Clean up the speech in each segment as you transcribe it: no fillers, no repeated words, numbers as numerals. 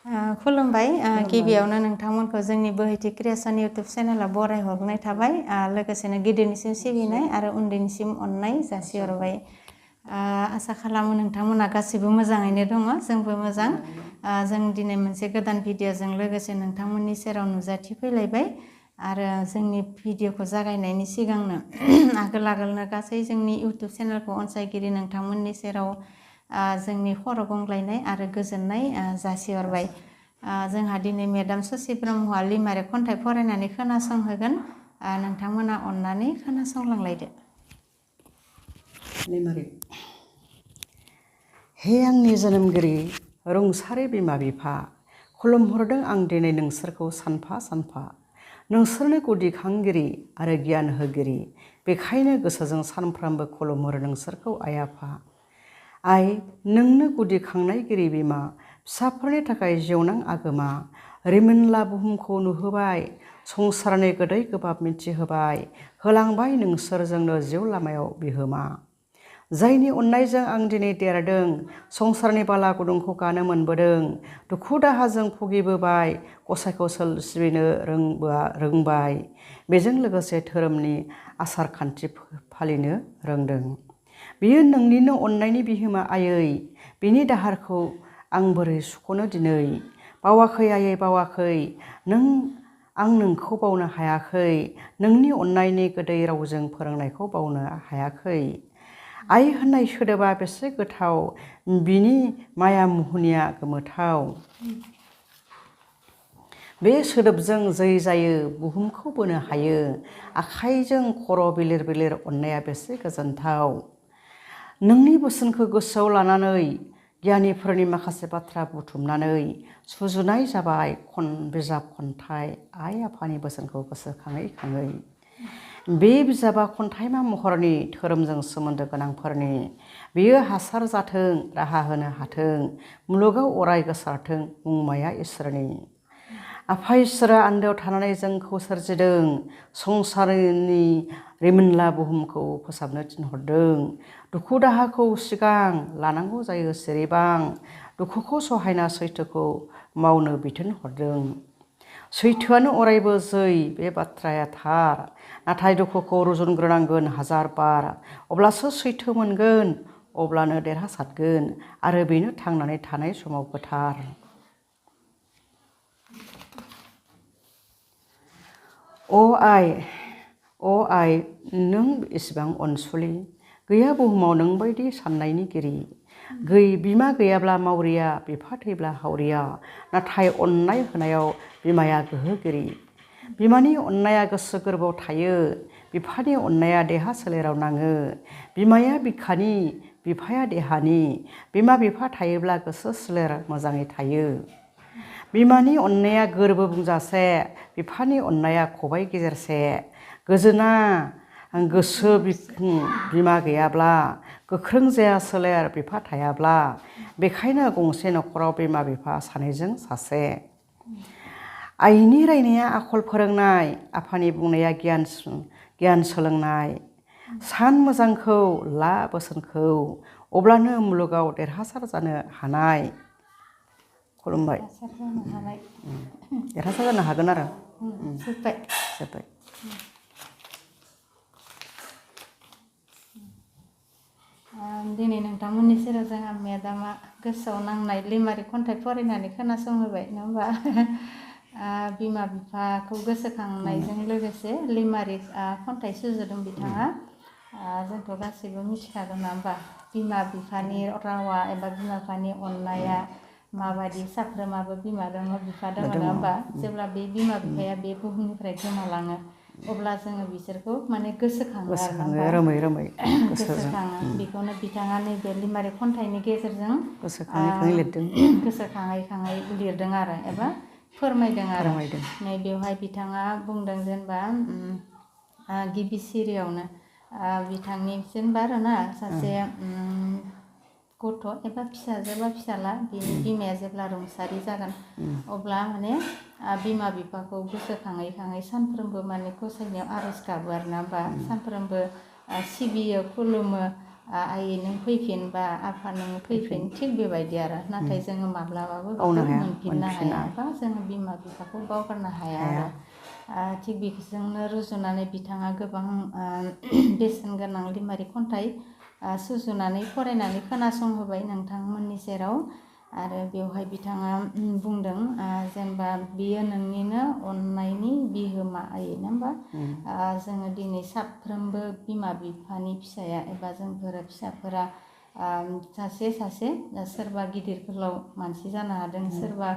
खुलुमबाय गिबियावनो नोंथांमोनखौ जोंनि बोहैथि क्रिएशन इउटुब चेनेलाव बराय हरनाय थाबाय लोगोसेनो गिदिरनिसिम सिबिनाय आरो उन्दैनिसिम अननाय जासिहरबाय आसा खालामो नोंथांमोना गासिबो मोजाङैनो दङ जोंबो मोजां जों दिनै मोनसे गोदान भिडिअजों लोगोसे नोंथांमोननि सेराव नुजाथिफैलायबाय आरो जोंनि भिडिअखौ जागायनायनि सिगांनो आगोलनो गासै जोंनि इउटुब चेनेलखौ अनसायगिरि नोंथांमोननि सेराव जोंनि खर' गंग्लायनाय आरो गोजोननाय जासिहरबाय जोंहा दिनै मेडाम ससि ब्रह्मआ लिमारे खन्थाइ फरायनानै खोनासंहोगोन नोंथांमोना अननानै खोनासंलांलायदो। लिमारे हे आंनि जोनोमगिरि रुंसारि बिमा बिफा खुलुमहरदों आं दिनै नोंसोरखौ सानफा सानफा नोंसोरनो गुदि खांगिरि आरो गियान होगिरि बेखायनो गोसोजों सानफ्रामबो खुलुमहरो नोंसोरखौ आइ आफा आइ नोंनो गुदि खांनायगिरि बिमा फिसाफोरनि थाखाय जिउनां आगोमा रिमोनला बुहुमखौ नुहोबाय संसारनि गोदै गोबाब मिथिहोबाय होलांबाय नोंसोर जोंनो जिउ लामायाव बिहोमा जायनि अननायजों आं दिनै देरदों संसारनि बाला गुदुंखौ गानो मोनबोदों दुखु दाहाजों भुगिबोबाय गसाइखौ सिबिनो रोंबाय बेजों लोगोसे धोरोमनि आसार खान्थि फालिनो रोंदों बियो नोंनिनो अननायनि बिहोमा आयै बिनि दाहारखौ आं बोरै सुख'नो दिनै बावाखै आयै बावाखै आं नोंखौ बावनो हायाखै नोंनि अननायनि गोदै रावजों फोरोंनायखौ बावनो हायाखै आइ होननाय सोदोबा बेसे गोथाव बिनि माया मुहुनिया गोमोथाव बे सोदोबजों जै जायो बुहुमखौ बोनो हायो आखाइजों खर' बिलिर बिलिर अननाया बेसे गोजोनथाव नोंनि बोसोनखौ गोसोआव लानानै गियानिफोरनि माखासे बाथ्रा बुथुमनानै सुजुनाय जाबाय बिजाब खन्थाइ आइ आफानि बोसोनखौ गोसोखाङै खाङै बे बिजाबा खन्थाइमा महरनि धोरोमजों सोमोन्दो गोनांफोरनि बेयो हासार जाथों राहा होनो हाथों मुलुगाव अराय गोसारथों मुंमाया इसोरनि आफा इसोरा आन्दोआव थानानै जोंखौ सोरजिदों संसारनि रिमोनला बुहुमखौ फोसाबनो थिनहरदों दुखु दाहाखौ सिगां लानांगौ जायो सेरेबां दुखुखौ सहायना सैथोखौ मावनो बिथोन हरदों सैथोआनो अरायबो जै बे बाथ्राया थार नाथाय दुखुखौ रुजुनग्रोनांगोन हाजार बार अब्लासो सैथो मोनगोन अब्लानो देरहासारगोन आरो बेनो थांनानै थानाय समाव गोथार अ आइ नों इसिबां अनसुलि गैया बुहुमाव नोंबायदि साननायनिगिरि बिमा गैयाब्ला मावरिया बिफा थैब्ला हावरिया नाथाय अननाय होनायाव बिमाया गोहोगिरि बिमानि अननाया गोसो गोरबोआव थायो बिफानि अननाया देहा सोलेराव नाङो बिमाया बिखानि बिफाया देहानि बिमा बिफा थायोब्ला गोसो सोलेर मोजाङै थायो बिमानि अननाया गोरबो बुंजासे बिफानि अननाया खबाइ गेजेरसे गोजोना गोसो बिमा गैयाब्ला गोख्रों जाया सोलेर बिफा थायाब्ला बेखायनो गंसे न'खराव बिमा बिफा सानैजों सासे आइनि रायनाया आखल फोरोंनाय आफानि बुंनाया गियान सोलोंनाय सान मोजांखौ ला बोसोनखौ अब्लानो मुलुगाव देरहासार जानो हानाय खुलुमबाय देरहासार जानो हागोन आरो जोब्बाय दिनै नोंथांमोननि सेराव जोंहा मेडामा गोसोआव नांनाय लिमारि खन्थाइ फरायनानै खोनासंहोबाय नङा होमबा बिमा बिफाखौ गोसोखांनायजों लोगोसे लिमारि खन्थाइ सुजुदों बिथाङा जोंथ' गासैबो मिथिखागौ नङा होमबा बिमा बिफानि रावा एबा बिमा बिफानि अननाया माबायदि साफ्रोमाबो बिमा दङ बिफा दङ नङा होमबा जेब्ला बे बिमा बिफाया बे बुहुमनिफ्राय गोमालाङो अब्ला जोङो बिसोरखौ माने गोसोखाङो रोमै गोसोखाङो बेखौनो बिथाङा नैबे लिमारि खन्थाइनि गेजेरजों गोसोखाङै खाङै लिरदों आरो एबा फोरमायदों आरो नै बेवहाय बिथाङा बुंदों जेनेबा गिबि सिरियावनो बिथांनि जेनेबा आरोना सासे गथ' एबा फिसाजो बा फिसाला बिनि बिमाया जेब्ला रुंसारि जागोन अब्ला माने बिमा बिफाखौ गोसोखाङै खाङै सानफ्रोमबो माने गसाइनियाव आर'ज गाबो आरोना बा सानफ्रोमबो सिबियो खुलुमो आयै नों फैफिन बा आफा नों फैफिन थिग बेबायदि आरो नाथाय जोङो माब्लाबाबो बावनो बेखौ हाया, मोनफिननो मोनफिना। हाया बा जोङो बिमा बिफाखौ बावगारनो हाया आरो थिग बेजोंनो रुजुनानै बिथाङा गोबां बेसेन गोनां लिमारिक खन्थाइ सुजुनानै फरायनानै खोनासंहोबाय नोंथांमोननि सेराव आरो बेवहाय बिथाङा बुंदों जेनेबा बियो नोंनिनो अननायनि बिहोमा आयै नङा होमबा जोङो दिनै साफ्रोमबो बिमा बिफानि फिसाया एबा जोंफोर फिसाफोरा सासे सोरबा गिदिर गोलाव मानसि जानो हादों सोरबा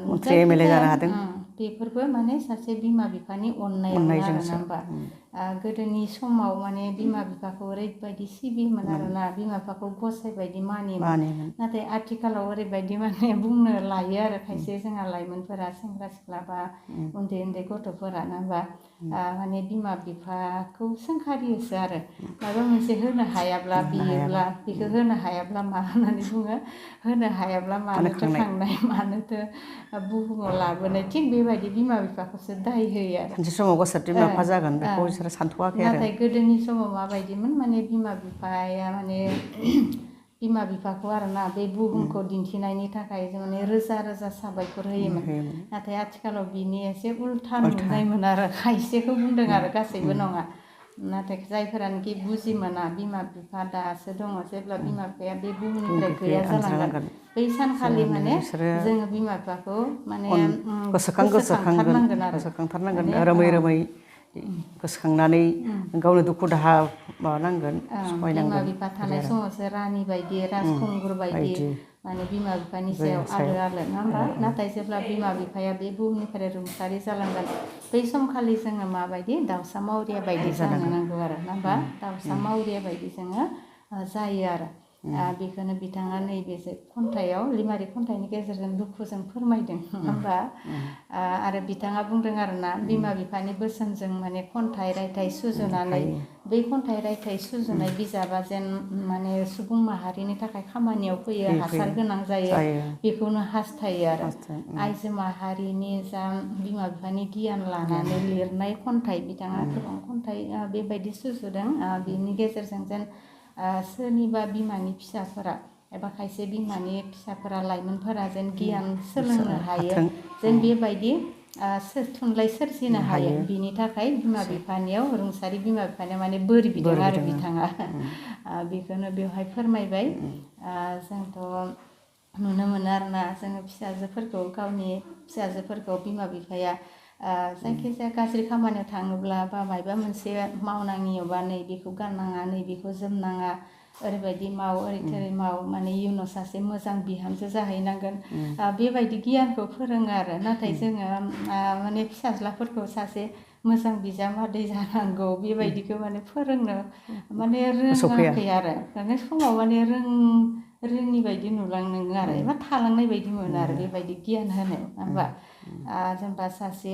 मन्त्रि MLA जायखिजाया जानो हादों बेफोरबो माने सासे बिमा बिफानि अननायावनो आरो ना अननायजोंसो होमबा गोदोनि समाव माने बिमा बिफाखौ ओरैबायदि सिबियोमोन आरोना बिमा बिफाखौ गसाइ बायदि मानियोमोन नाथाय आथिखालाव ओरैबायदि माने बुंनो लायो आरो खायसे जोंहा लाइमोनफोरा सेंग्रा सिख्ला बा उन्दै उन्दै गथ'फोरा नङा होमबा माने बिमा बिफाखौ सोंखारियोसो आरो माबा मोनसे होनो हायाब्ला बियोब्ला बेखौ होनो हायाब्ला मा होननानै बुङो होनो हायाब्ला मानोथो खांनाय मानोथो बुहुमाव लाबोनाय थिग बेबायदि बिमा बिफाखौसो दाय होयो आरो सानसे समाव गावसोर बिमा बिफा जागोन बेखौ बिसोरो सानथ'वाखै आरो नाथाय गोदोनि समाव माबायदिमोन माने बिमा बिफाया माने बिमा बिफाखौ आरोना बे बुहुमखौ दिन्थिनायनि थाखाय माने रोजा रोजा साबायखर होयोमोन नाथाय आथिखालाव बिनि एसे उल्था नुनायमोन आरो खायसेखौ बुंदों आरो गासैबो नङा नाथाय जायफोरानोखि बुजि मोना बिमा बिफा दासो दङ जेब्ला बिमा बिफाया बे बुहुमनिफ्राय गैया जालांगोन बै सानखालि माने जोङो बिमा बिफाखौ माने गोसोखांथारनांगोन आरो गोसोखांथारनांगोन रोमै रोमै गोसोखांनानै गावनो दुखु दाहा माबानांगोन बिमा बिफा थानाय समावसो रानि बायदि राजखुंगुर बायदि माने बिमा बिफानि सायाव आलो आलो नङा होमबा नाथाय जेब्ला बिमा बिफाया बे बुहुमनिफ्राय रुंसारि जालांगोन बै समखालि जोङो माबायदि दाउसा मावरिया बायदि जानो नांगौ आरो नङा होमबा दाउसा मावरिया बायदि जोङो जायो आरो बेखौनो बिथाङा नैबे खन्थाइयाव लिमारिक खन्थाइनि गेजेरजों दुखुजों फोरमायदों नङा होमबा आरो बिथाङा बुंदों आरोना बिमा बिफानि बोसोनजों माने खन्थाइ रायथाइ सुजुनानै बै खन्थाइ रायथाइ सुजुनाय बिजाबा जेन माने सुबुं माहारिनि थाखाय खामानियाव फैयो हासार गोनां जायो बेखौनो हास्थायो आरो आइजो माहारिनि जा बिमा बिफानि गियान लानानै लिरनाय खन्थाइ बिथाङा गोबां खन्थाइ बेबायदि सुजुदों बेनि गेजेरजों जेन सोरनिबा बिमानि फिसाफोरा एबा खायसे बिमानि फिसाफोरा लाइमोनफोरा जेन गियान सोलोंनो हायो जेन बेबायदि थुनलाइ सोरजिनो हायो बिनि थाखाय बिमा बिफानियाव रुंसारि बिमा बिफानियाव माने बोर बिदों आरो बिथाङा बेखौनो बेवहाय फोरमायबाय जोंथ' नुनो मोनो आरोना जोङो फिसाजोफोरखौ गावनि फिसाजोफोरखौ बिमा बिफाया जायखिजाया गाज्रि खामानियाव थाङोब्ला बा मायबा मोनसे मावनाङियावबा नैबेखौ गाननाङा नैबेखौ जोमनाङा ओरैबायदि माव ओरै माव माने इयुनाव सासे मोजां बिहामजो जाहैनांगोन बेबायदि गियानखौ फोरोङो आरो नाथाय जोङो माने फिसाज्लाफोरखौ सासे मोजां बिजामादै जानांगौ बेबायदिखौ माने फोरोंनो माने रोङाखै आरो माने समाव माने रोङि बायदि नुलाङो आरो एबा थालांनाय बायदि मोनो आरो बेबायदि गियान होनाय नङा होमबा जेनेबा सासे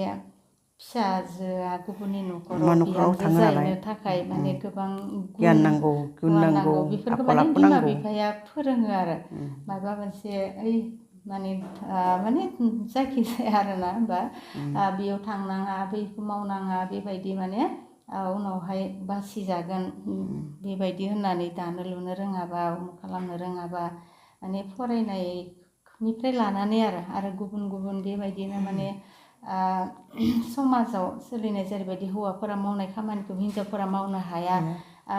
फिसाजोआ गुबुननि न'खराव बिहामजो जाहैनो थाखाय माने गोबां गियान नांगौ गुन नांगौ बेफोरखौ माने बिमा बिफाया फोरोङो आरो माबा मोनसे माने जायखिजाया आरोना होमबा बेयाव थांनाङा बैखौ मावनाङा बेबायदि माने उनावहाय बासिजागोन बेबायदि होननानै दानो लुनो रोङाबा खालामनो रोङाबा माने फरायनायनिफ्राय लानानै आरो गुबुन बेबायदिनो माने समाजाव सोलिनाय जेरैबायदि हौवाफोरा मावनाय खामानिखौ हिन्जावफोरा मावनो हाया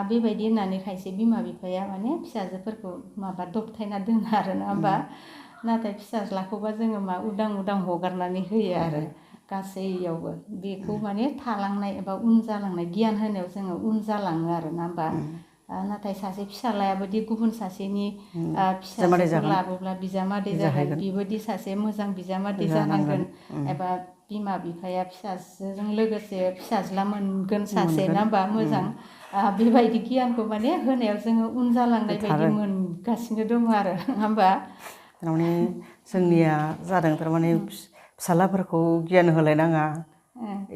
बेबायदि होननानै खायसे बिमा बिफाया माने फिसाजोफोरखौ माबा दबथायना दोनो आरो नङा होमबा नाथाय फिसाज्लाखौबा जोङो मा उदां हगारनानै होयो आरो गासैयावबो बेखौ माने थालांनाय एबा उन जालांनाय गियान होनायाव जोङो उन जालाङो आरो ना होमबा नाथाय सासे फिसाज्लायाबोदि गुबुन सासेनि फिसाजोखौ लाबोब्ला बिजामादै जागोन बेबायदि सासे मोजां बिजामादै जानांगोन एबा बिमा बिफाया फिसाजोजों लोगोसे फिसाज्ला मोनगोन सासे ना होमबा मोजां बेबायदि गियानखौ माने होनायाव जोङो उन जालांनाय बायदि मोनगासिनो दङ आरो नङा होमबा थारमाने जोंनिया जादों थारमाने फिसाज्लाफोरखौ गियान होलायनाङा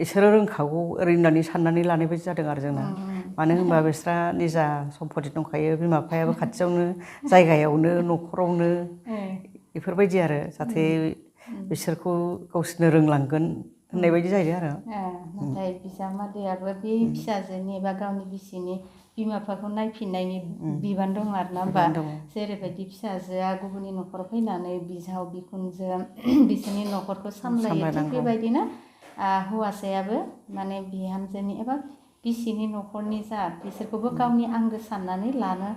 इसोरो रोंखागौ ओरै होननानै साननानै लानाय बायदि जादों आरो जोंना मानो होनबा बिस्रा निजा सम्पति दंखायो बिमा बिफायाबो खाथियावनो जायगायावनो न'खरावनो बेफोरबायदि आरो जाहाथे बिसोरखौ गावसोरनो रोंलांगोन होननाय बायदि जाहैदों आरो नाथाय बिजामादैयाबो बे फिसाजोनि एबा गावनि बिसिनि बिमा बिफाखौ नायफिननायनि बिबान दं आरोना होमबा जेरैबायदि फिसाजोआ गुबुननि न'खराव फैनानै बिहाव बिखुनजो बिसोरनि न'खरखौ सामलायो थिग बेबायदिनो हौवासायाबो माने बिहामजोनि एबा बिसिनि न'खरनि जा बिसोरखौबो गावनि आंगो साननानै लानो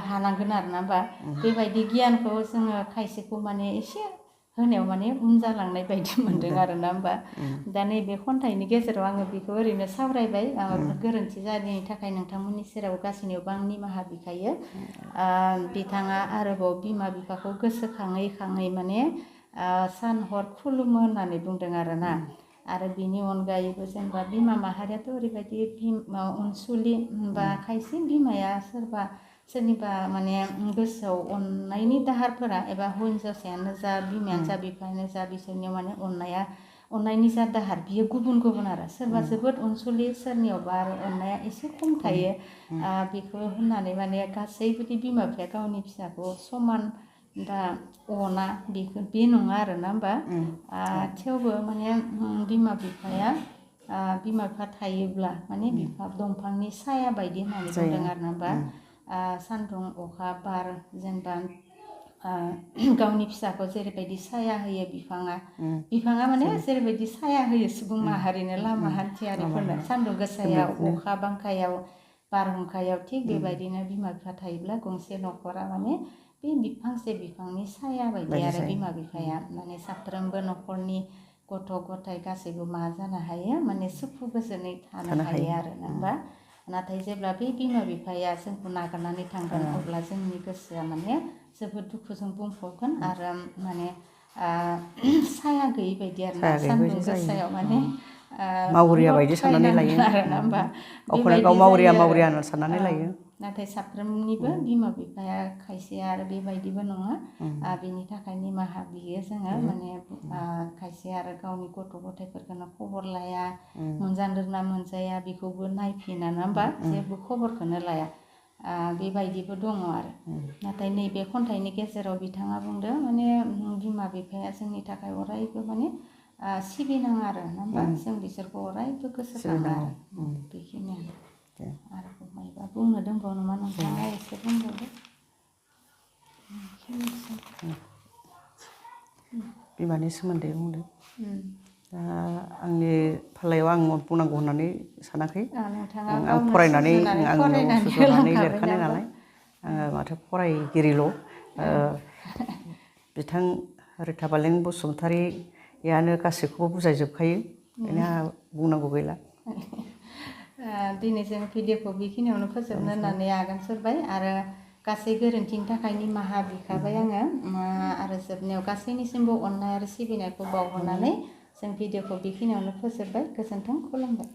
हानांगोन आरोना होमबा बेबायदि गियानखौ जोङो खायसेखौ माने एसे होनायाव माने उन जालांनाय बायदि मोनदों आरोना होमबा दा नैबे खन्थाइनि गेजेराव आङो बेखौ ओरैनो सावरायबाय माबाफोर गोरोन्थि जानायनि थाखाय नोंथांमोननि सेराव गासैनियावबो आं निमाहा बिखायो बिथाङा आरोबाव बिमा बिफाखौ गोसोखाङै खाङै माने सान हर खुलुमो होननानै बुंदों आरोना आरो बिनि अनगायैबो जेनेबा बिमा माहारियाथ' ओरैबायदि अनसुलि बा खायसे बिमाया सोरनिबा माने गोसोआव अननायनि दाहारफोरा एबा हिनजावसायानो जा बिमायानो जा बिफायानो जा बिसोरनियाव माने अननायनि जा दाहार बियो गुबुन गुबुन आरो सोरबा जोबोद अनसुलि सोरनियावबा आरो अननाया एसे खम थायो बेखौ होननानै माने गासैबो बिमा बिफाया गावनि फिसाखौ समान दा अना बेखौ बे नङा आरोना होमबा थेवबो माने बिमा बिफा थायोब्ला माने बिफा दंफांनि साया बायदि होननानै बुंदों आरोना होमबा सान्दुं अखा बार जेनेबा गावनि फिसाखौ जेरैबायदि साया होयो बिफाङा माने जेरैबायदि साया होयो सुबुं माहारिनो लामा हान्थियारिफोरनो सान्दुं गोसायाव अखा बांखायाव बारहुंखायाव थिग बेबायदिनो बिमा बिफा थायोब्ला गंसे न'खरा माने बे फांसे बिफांनि साया बायदि आरो बिमा बिफाया माने साफ्रोमबो न'खरनि गथ' गथाय गासैबो मा जानो हायो माने सुखु गोजोनै थानो हायो आरो ना होमबा नाथाय जेब्ला बे बिमा बिफाया जोंखौ नागारनानै थांगोन अब्ला जोंनि गोसोआ माने जोबोद दुखुजों बुंफबगोन आरो माने साया गैयै बायदि आरो ना सान्दुं गोसायाव माने मावरिया बायदि साननानै लायो आरोना होमबा गावखौनो गाव मावरिया होनना साननानै लायो नाथाय साफ्रोमनिबो बिमा बिफाया खायसेया आरो बेबायदिबो नङा बेनि थाखाय निमाहा बियो जोङो माने खायसे आरो गावनि गथ' गथायफोरखौनो खबर लाया मोनजादोंना मोनजाया बेखौबो नायफिना ना होमबा जेबो खबरखौनो लाया बेबायदिबो दङ आरो नाथाय नैबे खन्थाइनि गेजेराव बिथाङा बुंदों माने बिमा बिफाया जोंनि थाखाय अरायबो माने सिबिनाङा आरो ना होमबा जों बिसोरखौ अरायबो गोसोखाङो आरो बेखिनियानो आरो मायबा बुंनो दंबावो नामा नोंथाङा एसे बुंबावदो बिमानि सोमोन्दै बुंदों आंनि फाल्लायाव आं बुंनांगौ होननानै सानाखै आं फरायनानै आंनियाव सुजुनानै लिरखानाय नालाय आङो माथो फरायगिरिल' बिथां रिता बालेन बसुमतारियानो गासैखौबो बुजायजोबखायो बेखायनो आंहा बुंनांगौ गैला दिनै जों भिडिअखौ बेखिनियावनो फोजोबनो होननानै आगान सुरबाय आरो गासै गोरोन्थिनि थाखाय निमाहा बिखाबाय आङो आरो जोबनायाव गासैनिसिमबो अननाय आरो सिबिनायखौ बावहरनानै जों भिडिअखौ बेखिनियावनो फोजोबबाय गोजोन्थों खुलुमबाय